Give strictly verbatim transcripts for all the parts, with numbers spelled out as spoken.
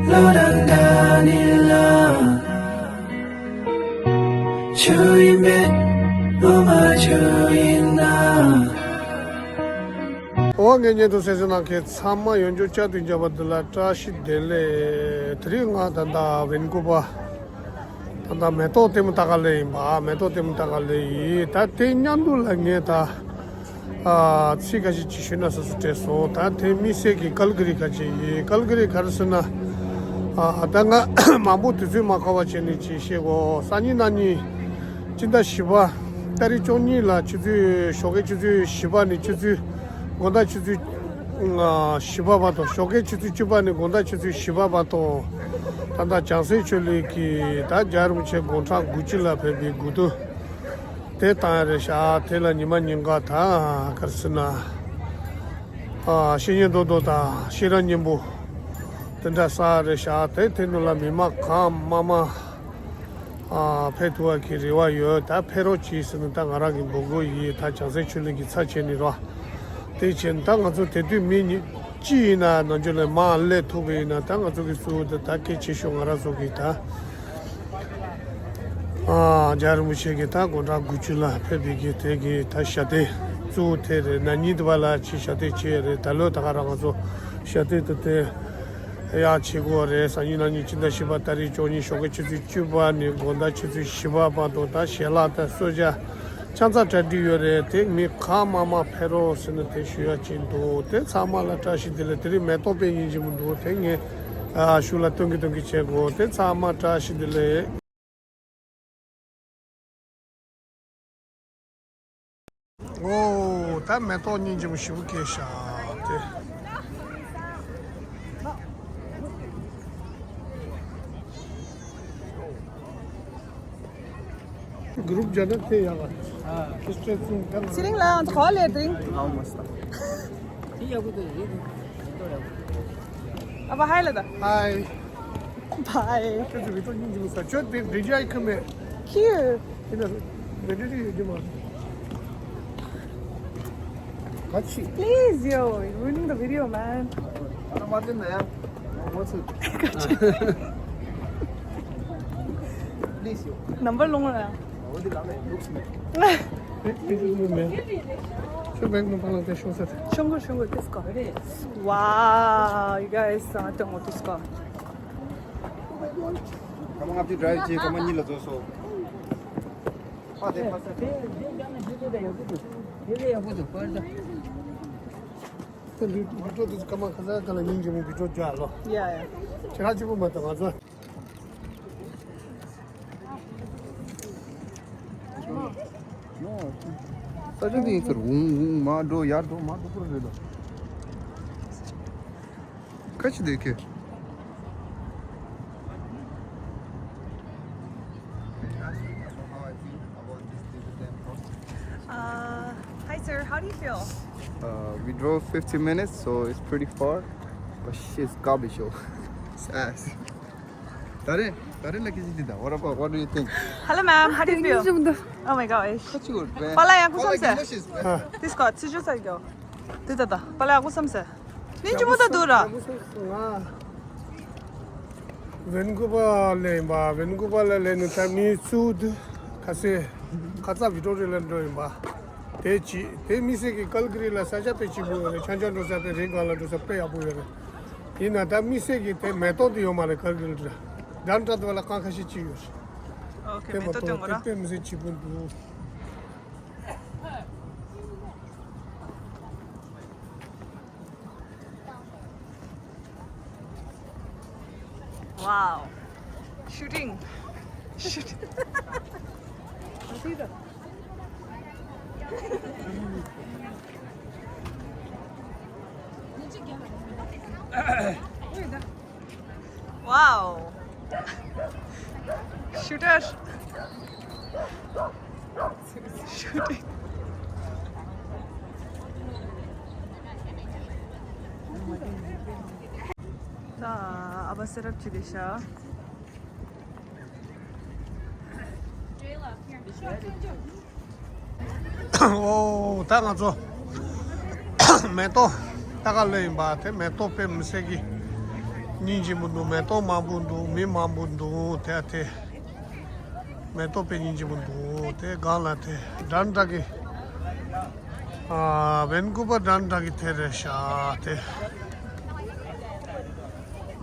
བློ་རང་འདྲ་ནི་ལ། ཆུ་ཡིན་མེད་བློ་མ་ཆུ་ཡིན་ན། འོ་ངའི་བརྙན་ཐུང་གསན་གཟིགས་གནང་མཁན་ཚང་མ་ཡོངས་རྫོགས་བསྐྱར་དུ་མཇལ་བ་འདི་ལ་བཀྲ་ཤིས་བདེ་ལེགས། དེ་རིང་ང་ད་ལྟ་ཝེན་ཀུ་བར། ད་ལྟ་མེ་ཏོག་ལྟད་མོ་ལྟ་ག་སླེབས་ཡིན་པ། མེ་ཏོག་ལྟད་མོ་ལྟ་ག་སླེབས་ཡིན། ད་དེ་མཉམ་དུ་ལ་ངས་ད་ཨ་ཚིག་ཁ་ཤས་ཅིག་ཞུས་ན་བསམ་སོ་དྲན་སོང་། ད་དེ་དམིགས་བསལ་གྱི་ཀལ་ག་རི་ཁ་ཅིག་ཡིན། ཀལ་ག་རི་ག་རེ་ཟེར་ན། ཨ་ད་ང་མང་པོ་དུས་ཚོད་མ་ཁ་བ་བྱས་ནས་ཅིག་བཤད་གོ། སང་ཉིན་གནངས་ཉིན་སྤྱི་ཟླ་བཞི་པ་ཏ་རིག་བཅུ་གཉིས་ལ་ཆུ་ཚོད་ཞོགས་ཀའི་ཆུ་ཚོད་བཞི་པ་ནས་ཆུ་ཚོད་དགོང་དག་ཆུ་ཚོད་ཨ་བཞི་པ་བར་དུ། ཞོགས་ཀའི་ཆུ་ཚོད་བཅུ་པ་ནས་དགོང་དག་ཆུ་ཚོད་བཞི་པ་བར་དུ། ད་ལྟ་བྱང་སེམས་ཆོས་གླིང་གི་ད་རྒྱལ་བ་རིན་པོ་ཆེ་དགུང་གྲངས་དགུ་བཅུ་ལ་ཕེབས་པའི་དགུ་ཐུག་དེ་བཏང་ཡ་རེད་ཤག་དེ་ལ་ཉི་མ་ཉིན་གང་ད་ག་རེ་ཟེར་ན། ཨ་བཤེས་གཉེན་རྡོག་རྡོག་དང་བཤེས་རབ་སྙིང་པོ་དེ་འདྲ་ས་རེད་ཤག་དེ་དེ་ནང་ལ་མི་མང་གང་མང་མང་ཨ་ཕེབས་ཐུབ་པ་གི་རེ་བ་ཡོད། ད་ཕེབས་རོགས་གྱིས་ཟེར་ནས་ད་ང་རང་གི་འབོད་སྐུལ་ཡིན། ད་བྱང་སེམས་ཆོས་གླིང་གི་ཚབ་བྱས་ནས་རོགས། དེ་བྱས་ན་ད་ང་ཚོ་དེ་དུས་མི་ཉི་གཅིག་ཡིན་ན་ནམ་རྒྱུན་ལས་མང་སླེབས་ཐུབ་ཀྱི་ཡིན་ན། ད་ང་ཚོ་གི་གཙོ་བོ་དེ་ད་གལ་ཆེ་ཤོས་ང་རང་ཚོ་གི་ད་ཨ་རྒྱལ་བ་རིན་པོ་ཆེ་གི་ད་དགུང་གྲངས་དགུ་བཅུ་ལ་ཕེབས་པའི་གི་དེ་གི་ད་ཞལ་འདེབས་གཙོ་བོ་དེ་རེད། ན་ནིང་དེ་བ་ལ་ཅིག་ཞལ་འདེབས་བྱས་རེད། ད་ལོ་ད་ག་རང་ང་ཚོ་ཞལ་འདེབས་དེ་དེ་ཡང་བྱེད་དགོས་རེད། སང་ཉིན་གནངས་ཉིན་སྤྱི་ཟླ་བཞི་པ་ཏ་རིག་བཅུ་གཉིས་ཞོགས་ཀའི་ཆུ་ཚོད་བཅུ་པ་ནས་དགོང་དག་ཆུ་ཚོད་བཞི་པ་བར་དུ་ད་ཞལ་ལག་དང་གསོལ་ཇ་ཆང་ས་གྲ་སྒྲིག་ཡོད་རེད། དེ་མི་གང་མང་མང་ཕེབས་རོགས་ཟེར་ནས་དེ་ཞུ་ཡ་ཅིག་འདུག་དེ་ཚང་མ་ལ་བཀྲ་ཤིས་བདེ་ལེགས། དེ་རིང་མེ་ཏོག་དཔེ་སྙིང་རྗེ་མོ་འདུག་དེ་ངས་ཨ་གཞུག་ལ་སྟོན་གི་སྟོན་གི་བྱེད་དགོས། དེ་ཚང་མ་བཀྲ་ཤིས་བདེ་ལེགས། ཨོ། ད་མེ་ཏོག་སྙིང་རྗེ་མོ་ཞེ་པོ་སྐྱེས་ཤག་དེ། Group ཇ་ན་དེ་ཡག་ག་ཚེ་རིང་ལགས། ཚེ་རིང་ལགས། ཚེ་རིང་ལགས། ཨ་ཕ་ཧའི་ལ་ད། Hi. Bye. ཁྱོད་ཚོ་བི་ཏོ་སྙིང་རྗེ་མོ་ས། ཁྱོད་དེ་འདྲི་རྒྱ་ཡི་ཁ་མེད། ཁྱི། དེ་ན་བེ་ཏྲི་ཡོད་རྒྱུ་མ། ག་ཅི། Please, yo, ruining the video, man. ཨ་མ་དེ་ན་ཡ། ངོ་ཚོད། Please, yo. Number ལོང་ལ། འོ་དེ་ལ་མེད། ལུགས་མེད། ཁྱོད་བེག་ནང་པ་ལ་དེ་ཤོང་ས་དེ། ཤོང་གོ་ཤོང་གོ། This car. Wow, you guys, ཨ་ཏོ་ངོ་this car. སྐར་མ་ལྔ་བཅུ་drive བྱས། སྐར་མ་གཉིས་ལ་རྫོགས་སོང་། ཕ་དེ་ཕ་ས་དེ། དེ་འདི་འདྲ་དེ་སྐར་མ་ཁ་ས་ཁ་ལ་སྙིང་རྗེ་མོ་བི་ཏྲོ་རྒྱག་ལོ། Yeah, yeah. ཁྱེད་རང་གཅིག་པུ་མ་གཏོགས་ང་ཚོ། ས་ཆ་འདི་ཡིན་ཟེར། འུང་འུང་མ་འགྲོ། ཡར་འགྲོ་མར་འགྲོ་པོ་རེད་ལ། ཁ་ཆེ་འདི་ཁེ། Uh, hi sir, how do you feel? Uh, we drove fifty minutes, so it's pretty far, but shit's garbage, yo. It's ass. ད་རེས་ད་རེས་ལ་ཁི་ཅི་འདི་ད། What about, what do you think? Hello ma'am, how do you feel? Oh my gosh. ཁ་ཆེ་གོ་རེད། པ་ལ་ཡང་ཁུ་སམ་སེ། This got to just like go. དེ་ད་ད་པ་ལ་ཡང་ཁུ་སམ་སེ། ནི་ཅི་མོ་ད་འདུག་ར། ཝེན་ཀུ་བར་ལ་ཡིན་པ། ཝེན་ཀུ་བར་ལ་སླེབས་ནས་ད་མི་ཚུགས་དུས་ཁ་སེ་ཁ་ཚ་བི་ཀྲོ་རི་ལ་འགྲོ་ཡིན་པ། དེ་གཅིག་དེ་དམིགས་བསལ་གྱི་ཀལ་ག་རི་ལ་ས་ཆ་དཔེ་སྐྱིད་པོ་ཡོད་རེད། ཆང་ཆང་འགྲོ་ས་དཔེ་རི་སྒང་ལ་འགྲོ་ས་དཔེ་ཡག་པོ་ཡོད་རེད། ཡིན་ན་ད་དམིགས་བསལ་གྱི་དེ་མེ་ཏོག་དེ་ཡོད་མ་རེད། ཀལ་ག་རི་ལ་འགྲམ་འདྲ་དེ་བ་ལ་རྐང་ཁ་ཤས་གཅིག་ཡོད་རེད། ཨོ་ཁེ། དེ་མེ་མ་ཏོག་གཏོང་དེ་གོ་ར། དཔེ་དམིགས་བསལ་སྐྱིད་པོ་འདུག Wow. Shooting. Shooting. Wow. Shooter. Shooting. ད་ཨ་བ་སེ་རབ་ཅི་དེ་ཤ། ཨོ། ད་ང་ཚོ་མེ་ཏོག་ལྟ་ག་སླེབས་ཡིན་པ། དེ་མེ་ཏོག་དཔེ་མི་སྲིད་ཀྱི་ སྙིང་རྗེ་མོ་འདུག་མེ་ཏོག་མང་པོ་འདུག་མི་མང་པོ་འདུག་དེ་དེ། མེ་ཏོག་དཔེ་སྙིང་རྗེ་མོ་འདུག་དེ་སྒང་ལ་དེ་འདྲ་འདྲ་གི། ཨ་ཝེན་ཀུ་བར་འདྲ་འདྲ་གི་དེ་རེད་ཤག་དེ།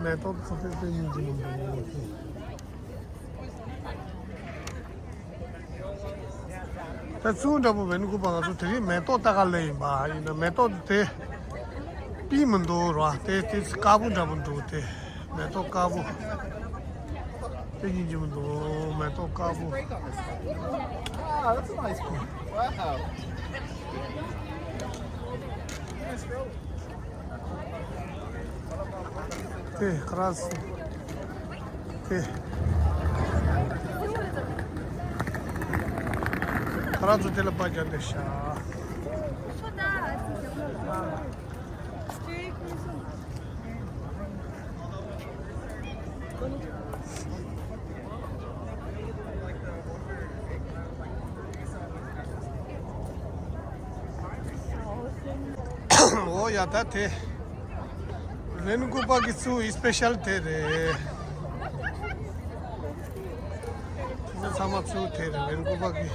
མེ་ཏོག་ཚོ་དཔེ་དཔེ་སྙིང་རྗེ་མོ་འདུག་དེ། ད་ཚུར་འདྲ་པོ་ཝེན་ཀུ་བར་ང་ཚོ་དེ་རིང་མེ་ཏོག་ལྟ་ག་སླེབས་ཡིན་པ་ཡིན་ན། མེ་ཏོག་དེ་པིང་མི་འདུག་ར། དེ་དེ་དཀར་པོ་འདྲ་པོ་འདུག་དེ་མེ་ཏོག་དཀར་པོ། དེ་སྙིང་རྗེ་མོ་འདུག་མེ་ཏོག་དཀར་པོ། Ah, that's a nice one. Wow. Nice girl. དེ་ཁ་ར་སུ། དེ། ཁ་ར་སུ་དེ་ལ་པ་རྒྱབ་བསྡད་ཤག་འོ་ཡ་ད་དེ། ཝེན་ཀུ་བར་གི་ཚུར་སི་པེ་ཤལ་དེ་རེད། ཚང་མ་ཚུར་དེ་རེད་ཝེན་ཀུ་བར་གི།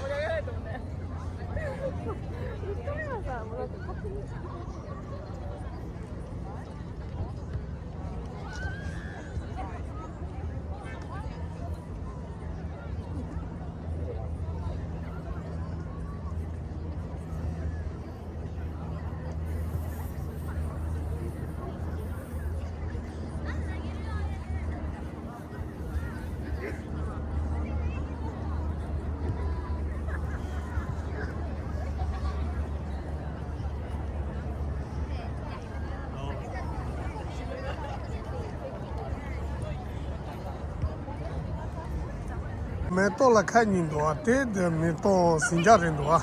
མེ་ཏོག་ལ་ཁ་གཉིས་འདུག་ཨ། དེ་དེ་མེ་ཏོག་ཟིང་ཆ་རེད་འདུག་ཨ།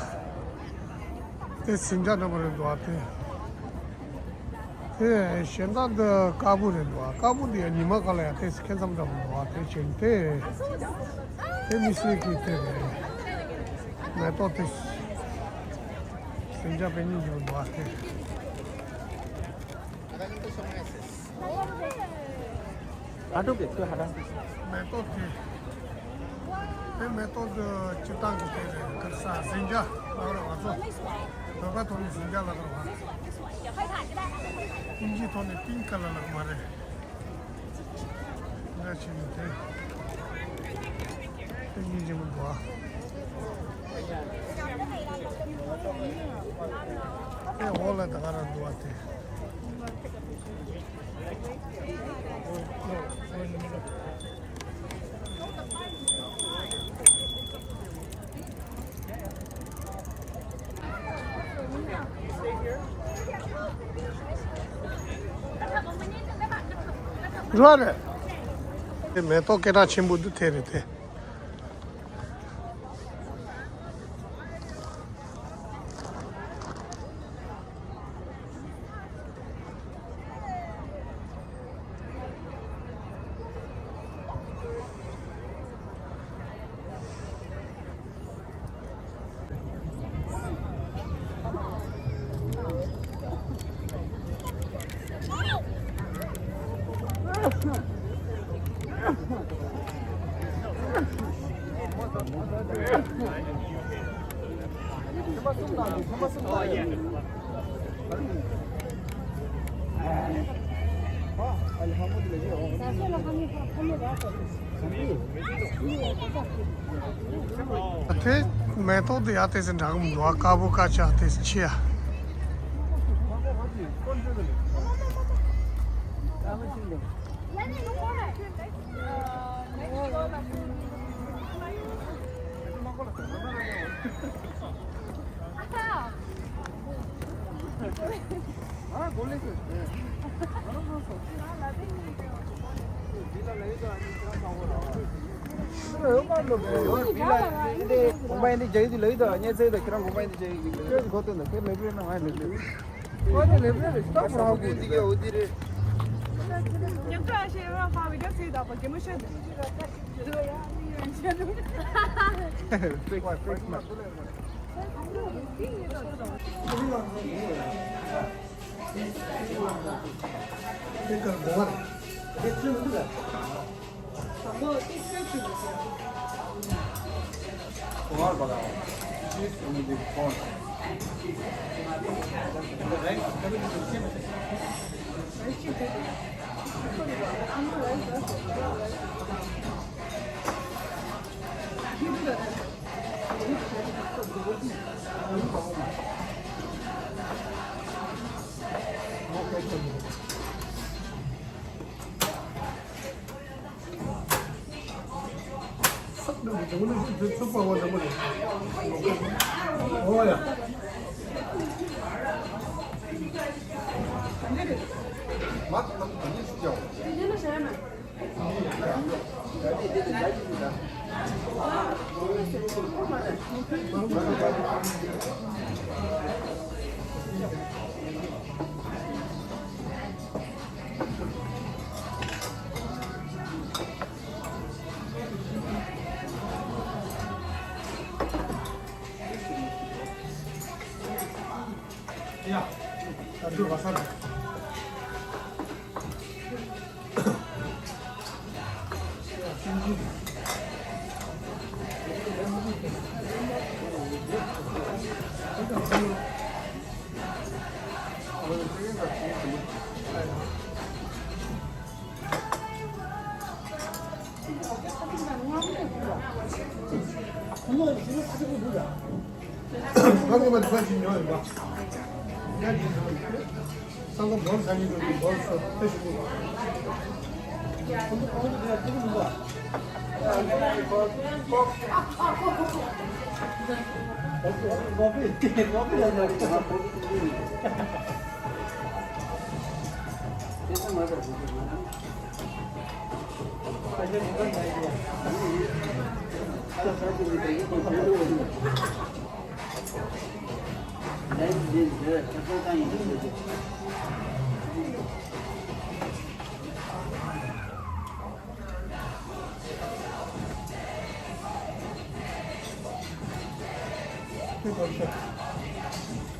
དེ་ཟིང་ཆ་འདྲ་པོ་རེད་འདུག་ཨ། དེ་དེ་གཞན་དག་འདི་དཀར་པོ་རེད་འདུག་ཨ། དཀར་པོ་འདི་ཡང་ཉི་མ་ག་ལ་ཡང་དེ་ཁེ་མཚམས་འདྲ་པོ་འདུག་ཨ། དེ་བྱས་ནས་དེ་དེ་མི་སེར་གྱི་དེ་རེད། མེ་ཏོག་དེ་ཟིང་ཆ་དཔེ་སྙིང་རྗེ་པོ་འདུག་ཨ། དེ། ཧ་ཏོ་གེ་ཏོ་ཧ་ཏ། མེ་ཏོག་དེ། དེ་མེ་ཏོག་གི་སྤྱིར་བཏང་གི་དེ་རེད། ག་རེ་ཟ་ཟིང་ཆ་ལབ་ར། ང་ཚོ་བོད་པ་ཐོག་ནས་ཟིང་ཆ་ལབ་ར་བ། ཨིན་ཇིའི་ཐོག་ནས་པིང་ཀ་ལར་ལབ་མ་རེད། འདྲ་བྱས་ནས་དེ། དེ་སྙིང་རྗེ་མོ་འདུག་ཨ། དེ་འོག་ལ་ད་ག་རང་འདུག་ཨ། དེ། རོ་རེད། དེ་མེ་ཏོག་སྐད་གྲགས་ཆེན་པོ་འདུག་དེ་རེད་དེ། དེ་མེ་ཏོག་དེ་ཡ་དེ་ཚེ་འདྲ་གི་མི་འདུག་ཨ། དཀར་པོ་དཀར་ཆ་དེ་ཚེ་ཆེ་ཡ།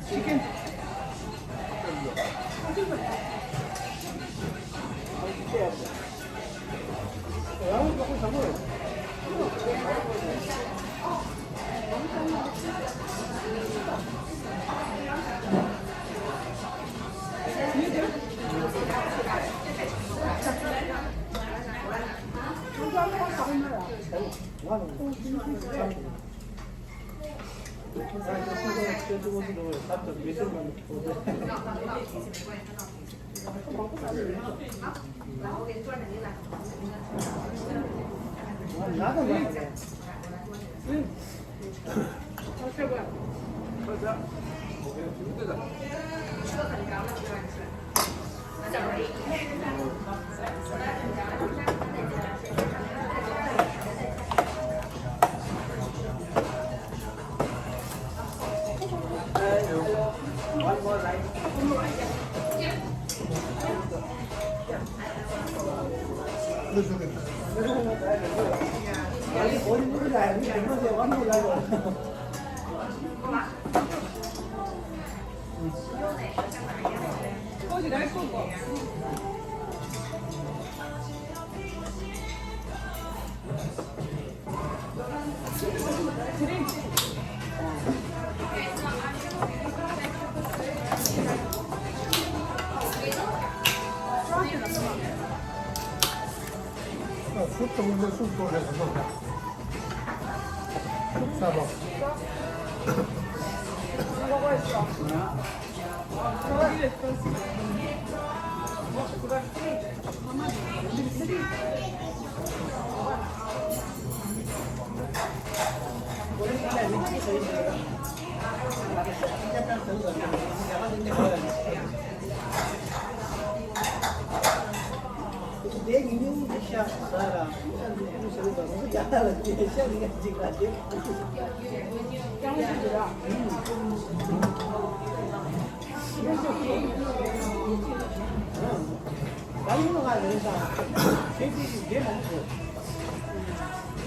Chicken.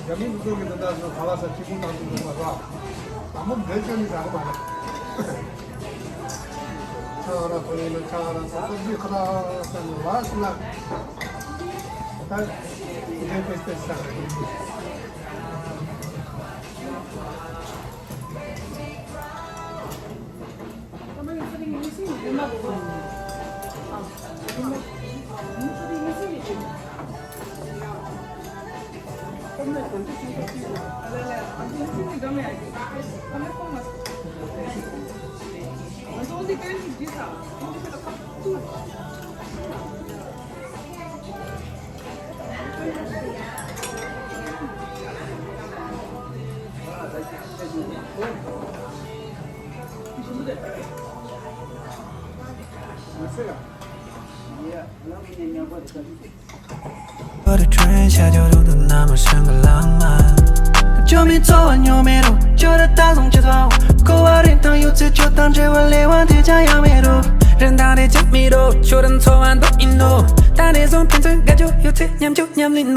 རྒྱ་མི་མི་ཚོགས་ཀྱི་འདི་འདྲ་སོ་ག་ལ་ས་གཅིག་པུ་དང་དུ་འགྲོ་མ་ར། དང་པོ་འདྲེ་བཅོས་ནི་བཟའ་གི་མ་རེད། ཆང་ར་ཐོན་ཡིན་ན་ཆང་ར་ས་སོབ་ཇི་ཁ་ལ་ས་ནི་ལ་སི་ལ། ད་དེ་དེ་དེ་ས། But a train shadow to the number single line. Show me so I know me ro, show the thousand just wow. Go out and tell you to your time, je will lay one to jaya me ro. Ren down the check me ro, show them so I don't you know. That is on things and get you, you take nyam, you nyam, no.